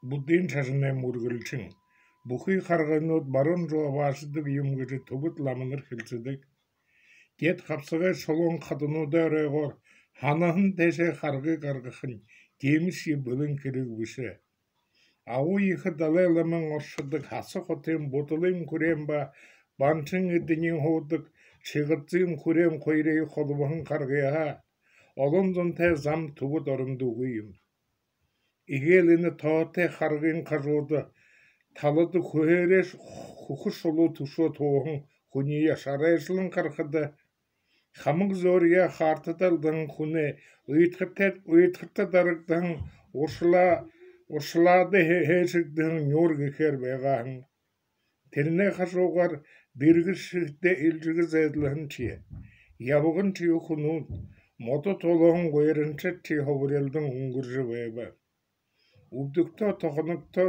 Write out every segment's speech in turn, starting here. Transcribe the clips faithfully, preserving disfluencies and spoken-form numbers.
Буддын шажанай мүргэлшэн. Бүхы харгынууд баруун руу абаашадаг юм гэжэ түбэд ламанар хэлсэдэг. Теэд хабсагай шулуун хадануудай оройгоор һанаһан тээшээ харгы гаргахань тиимэшье бэлэн хэрэг бэшэ. Агуу ехэ Далай ламын оршодог Хаса хотын Будалын хүреэн ба Баншин эдэниинь һуудаг Шигадзын хүреэн хоёрые холбоһон харгыһаа олон зонтой зам түбэд орондо үгы юм. Эгээл энэ тоотой харгын хажууда талада хүхээрээ ш-, хүхэ шулуу түшөөд һууһан хүниие шарайшалан харахада, хамаг зөөриеэ хаартада алдаһан хүнэй уйдхарта, уйдхарта дарагдаһан, уршалаа-, уршалаада хэ-, хээшэгдэһэн нюур гэхээр байгаа һэн. Тэрэнэй хажуугаар дэргэш шэхтэ элжэгэн зайдалһаншье, ябагыншье хүнүүд, модо тулаһан гуйраншадшье хубарилдан үнгэржэ байба. Үбдэгтөө тохоногто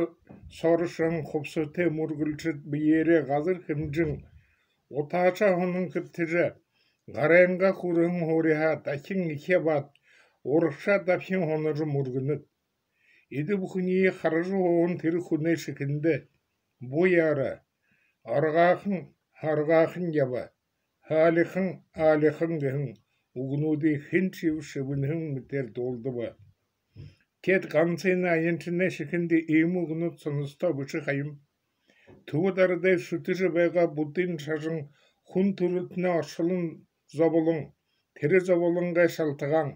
сорошоһон хубсаһатай мүргэлшэд бэеэрээ газар хэмжэн утаашаа һонон хэбтэжэ, гарайнгаа хүрэһэн һууриһаа дахин эхи абаад, урагшаа дабхин һоножо мүргэнэд. Эдэ бүхэниие хаража һууһан тэрэ хүнэй шэхэндэ: «Буяара, аргаахан, аргаахан яба, хаалихан, аалихан» гэһэн үгэнүүдые хэншьеб шэбэнэһэн мэтээр дуулдаба. Теэд гансынь аяншанай шэхэндэ иимэ үгэнүүд соностой бэшэ ха юм. Түбэд арадай шүтэжэ байгаа Буддын шажан хүн түрэлтэнэй оршолон зоболон, тэрэ зоболонгой шалтагаан,